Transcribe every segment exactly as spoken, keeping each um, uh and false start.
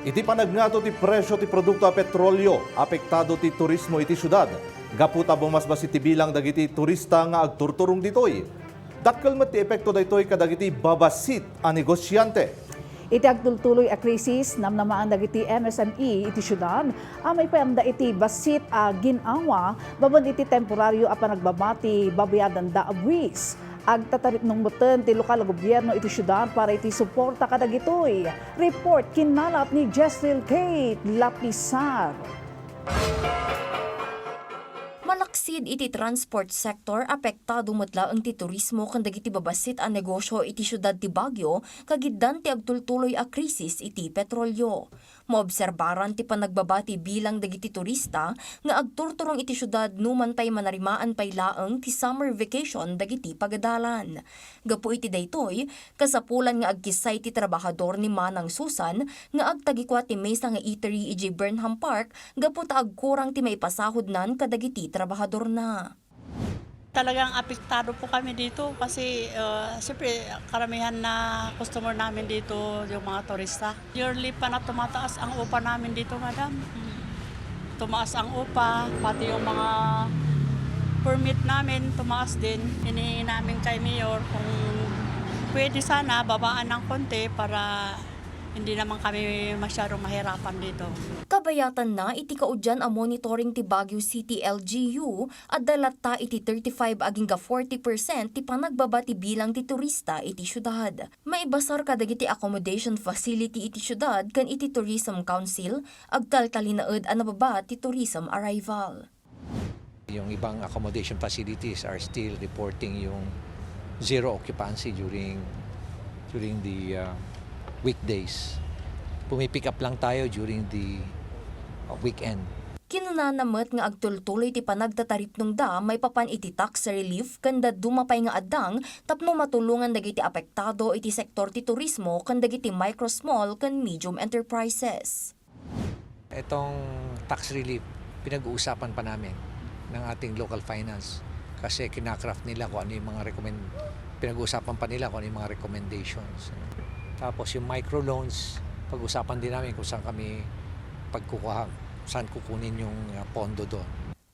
Iti panagngato ti presio ti produkto a petrolio, apektado ti turismo iti siudad. Gapu ta bumasbasi ti bilang dagiti turista nga agturturong ditoy. Dakkel met ti epekto daytoy kadagiti babassit a negosiante. Iti agtultuloy a krisis, namnamaen dagiti M S M E iti siudad a maipayanda iti bassit a gin-awa babaen iti temporario a panagbaba ti babayadanda a buis. Agtataripnong metten ti lokal a gobierno iti siudad para iti suporta kadagitoy. Report kinnalat ni Jesril Kate Lapisar. Malaksid iti transport sector, apektado met laeng ti turismo ken dagiti babassit a negosyo iti siudad ti Baguio, kagiddan ti agtultuloy a krisis iti petrolio. Maobserbaran ti panagbaba ti bilang dagiti turista nga agturturong iti siudad numan pay manarimaan pay laeng ti summer vacation dagiti pagadalan. Gapu iti daytoy, kasapulan nga agkissay ti trabahador ni Manang Susan nga agtagikua ti mesa nga eatery idiay Burnham Park gapu ta agkurang ti maipasahodnan kadagiti trabahadorna. Talagang apektado po kami dito kasi, ah, siyempre, karamihan na customer namin dito yung mga turista. Yearly pa na tumataas ang upa namin dito, madam. Mm. Tumaas ang upa, pati yung mga permit namin tumaas din. Hinihingi namin kay Mayor kung pwede sana babaan ng konti para hindi naman kami masyadong mahirapan dito. Kabayatanna iti kaudian a monitoring ti Baguio City L G U, adda latta iti thirty-five agingga forty percent ti panagbaba ti bilang ti turista iti siudad. Maibasar kadagiti accommodation facility iti siudad ken iti Tourism Council, agtaltalinaed a nababa ti tourism arrival. Yung ibang accommodation facilities are still reporting yung zero occupancy during, during the, uh, weekdays. Pumipick up lang tayo during the, uh, weekend. Kinunana met nga agtultuloy ti panagtataripnongda maipapan iti tax relief ken dadduma pay nga addang tapno matulongan dagiti apektado iti sektor ti turismo ken dagiti micro, small ken medium enterprises. Itong tax relief, pinag-uusapan pa namin ng ating local finance kasi kinakraft nila kung ano yung mga recommend, pinag-uusapan pa nila kung ano yung mga recommendations. Tapos yung micro loans, pag-usapan din namin kung saan kami pagkukuha, saan kukunin yung, uh, pondo doon.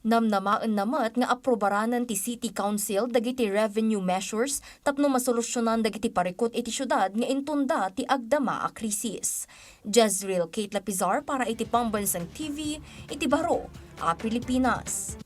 Namnamaenna met nga aprobaranen ti City Council dagiti revenue measures tapno masolusyonan dagiti parikut iti siudad nga intunda ti agdama a krisis. Jezreel Kate Lapizar para iti Pambansang T V iti baro a Pilipinas.